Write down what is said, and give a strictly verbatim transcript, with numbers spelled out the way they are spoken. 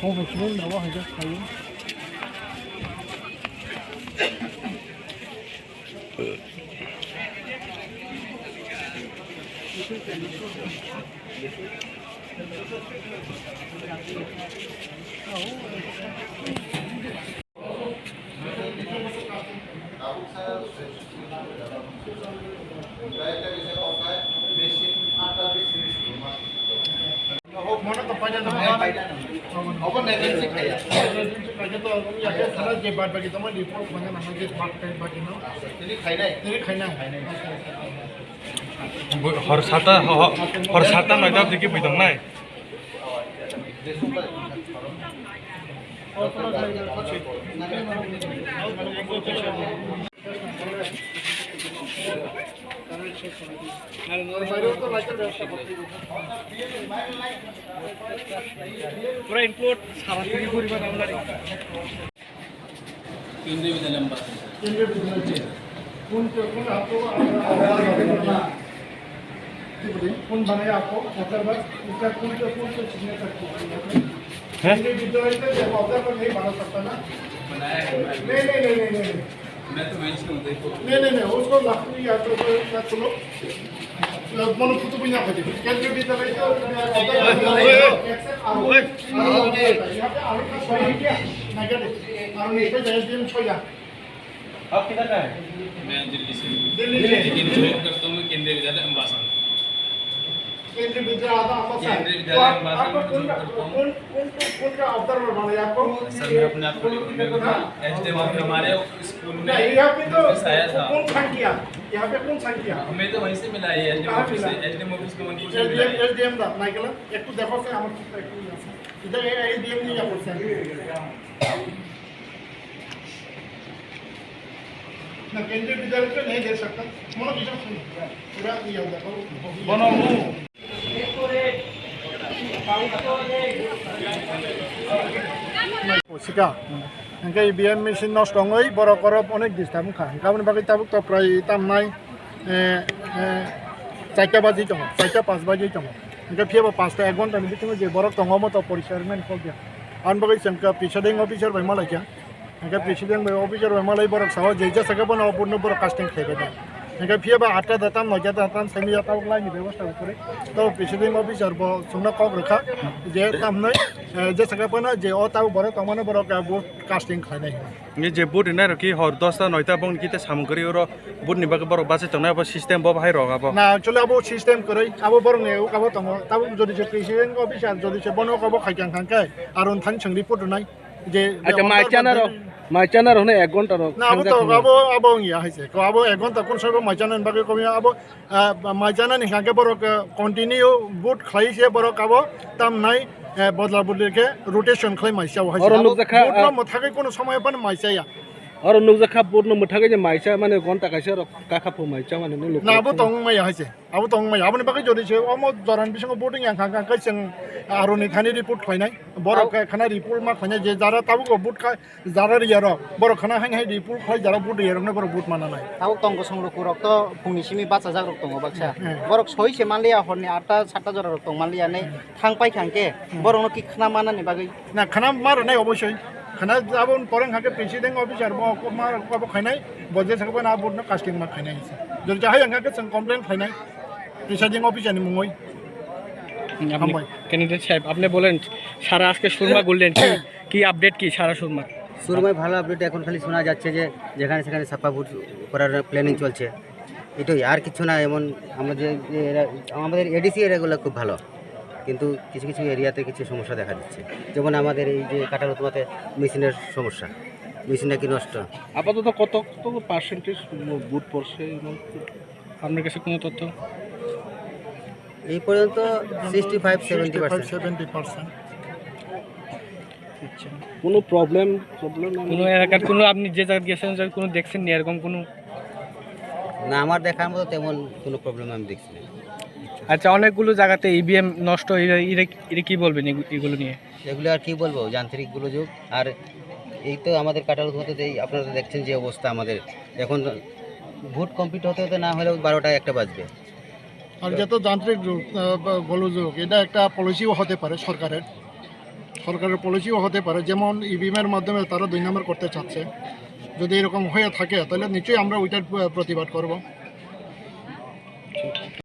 Hor sata, ho-, ho-, hor sata noita tiki bui tongnai. Pura include সারা থেকে পরিবার আমরা কেন্দ্রীয় বিদ্যালয়। কেন্দ্রীয় বিদ্যালয়। কোন, কোন, কোন, কোন বানায় আপকো? আচ্ছা, বাস, ইসকা কোন, কোন, কোন সিগনেচার? হ্যাঁ? কেন্দ্রীয় বিদ্যালয় তো অবজার্ভার নেই বানা সকতা না? বানায়া হ্যায়। নেই, নেই, নেই। मैं तो वहीं से हूँ, देखो। नहीं, नहीं, नहीं, उसको लाख नहीं यार, तो, तो, तो, तो, मनो कुतुब ही ना खोजे। केंद्रीय विद्यालय तो, यहाँ पे आलू का सही है क्या? नहीं क्या दे? आलू नहीं, कोई जगह दिन छोड़ जा। आप किधर का है? मैं दिल्ली से हूँ। दिल्ली से। लेकिन जॉब करता हूँ मैं केंद्रीय विद्यालय अम्बासन। केंद्रीय विद्यालय आता, आता सर। केंद्रीय तो विद्यालय आप, में आपको माध्यमिक कौन का, स्कूल। कौन, कौन, कौन का ऑब्जर्वर बना है आपको? सर, मैं अपने आप को रिक्रूटमेंट करता हूँ। एचडीएम हमारे स्कूल में नहीं, यहाँ पे तो ऑफिस आया था। कौन साइन किया? यहाँ पे कौन साइन किया? हमें तो वहीं से मिला है, एचडीएम कहाँ ऑफिस से, मिला? एचडीएम ऑफिस कमलपुर से मिला है। एचडीएम दा, माइकल, एक तो देखो से, हम एक तो इधर एचडीएम नहीं है, आपको साइन। ना, केंद्रीय विद्यालय पे नहीं दे सकता। मनो किसान सुन। पूरा ये होता है। Sika, hingke E V M machine nosto wngoi borok oro onek disturb wngkha. Hingke aboni bagwi tabuk to prai tamnai, eh, eh, charta baji tongo, charta pas baji tongo. Hingke phiya bo pasta ek ghonta ni bisingo je borok tongo, omo to porishar mani kok ya. Aboni bagwi chwng kha presiding officer bai malaikha. Hingke president bai officer bai malai borok sao je jesa khe bono oborno borok casting khlaibai da. Hingke phiya ba atta datam noita datam saimaya tabuk laini bebosta ukuri. To presiding officer bo chwngno kok rwkha je tamnai, eh, jesa khe bono je o tabuk borok tongmani borok, eh, vote casting khlainai. Ni je vote rinai rok ki hor dosta noita bongni kite samung kwrwi oro vote ni bagwi borok bachai tongnai abo system bo bahai rok abo. Na actually abo system kwrwi abo borok ni abo tongo tabuk jodi se presiding officer jodi se bono abo khaikang thangkhe aro thani chwng report rwnai. Je, je Acha, order mai chana rok, manthani mai chana rok ne ek ghonta rok na, abo thangja to, khwna. Abo, abo wngya hai se. Ko abo ek ghonta kun soibo mai chana ni bagwi komya abo, ah, mai chana ni hwnkhe borok, ah, continue vote khlai se borok abo tam nai, eh, bodla bodli khe rotation khlai mai chao hai se. Oro abo nukjakha, vote no ah, mwthagwi kono somoy phano mai chaya. Oro nukjakha vote no mwthagwi je mai cha mane ghonta kaisa rok kakha phu mai cha mane nukjakha. Na, abo tong maya hai se. Abo tong maya. Aboni bagwi jodi se omo joran bisingo voting yang kha kha khe chwng aroni thani report khlainai. Borok khe khana report ma khlainai je jara tabuk vote kha jara riya rok. Borok khana hain hai report khlai jara vote riya rokno borok vote mana nai. Tabuk tong kosong luku rok to phungni simi bachajak rok tongo baksa. Hmm. Borok soi se manliya horni atta satta jora rok tong manliya nei thang pai khang khe borokno ki khna manani bagwi. Na khana ma rwnai obosoi. Khana abo poreng kha khe presiding officer bo ma abo khainai bo je sakbo na vote no casting ma khainai. Jodi jahai ang kha khe chwng complain khainai. Presiding officer ni mungoi. আপনি hambai. Candidate সাহেব, আপনি বলেন সারা আজকে সুরমা ঘুরলেন, কি, কি আপডেট কি সারা সুরমা? সুরমায় ভালো আপডেট, এখন খালি শোনা যাচ্ছে যে যেখানে সেখানে ছাপ্পা ভোট করার প্ল্যানিং চলছে, এটাই, আর কিছু না। এমন আমরা যে, যে এরা, আমাদের এডিসি এরিয়াগুলো খুব ভালো, কিন্তু কিছু কিছু এরিয়াতে কিছু সমস্যা দেখা দিচ্ছে, যেমন আমাদের এই যে কাটালুতমাতে মেশিনের সমস্যা, মেশিন নাকি নষ্ট। আপাতত কত, কত পার্সেন্টেজ ভোট পড়ছে এই মুহূর্তে? আপনার কাছে কোনো তথ্য? এই পর্যন্ত sixty five seventy percent. Seventy percent. আচ্ছা। কোনো প্রবলেম, প্রবলেম কোনো এলাকার কোনো আপনি যে জায়গায় গেছেন, ওই জায়গায় কোনো দেখছেন নি এরকম কোনো? না, আমার দেখার মতো তেমন কোনো প্রবলেম আমি দেখছি না। আচ্ছা, অনেকগুলো জায়গাতে ইভিএম নষ্ট, এরা, এরা, এরা কি বলবেন এগু-, এগুলো নিয়ে? এগুলো আর কি বলবো, যান্ত্রিক গোলযোগ। আর এই তো আমাদের কাটালুতমাতে এই আপনারা দেখছেন যে অবস্থা আমাদের, এখন ভোট কমপ্লিট হতে হতে না হলেও বারোটা একটা বাজবে। আর যত যান্ত্রিক রোগ, আহ, বা গোলযোগ, এটা একটা পলিসিও হতে পারে সরকারের। সরকারের পলিসিও হতে পারে, যেমন ইভিএম এর মাধ্যমে তারা দুই নম্বর করতে চাচ্ছে। যদি এরকম হয়ে থাকে, তাহলে নিশ্চয়ই আমরা ওইটার আহ, প্রতিবাদ করব।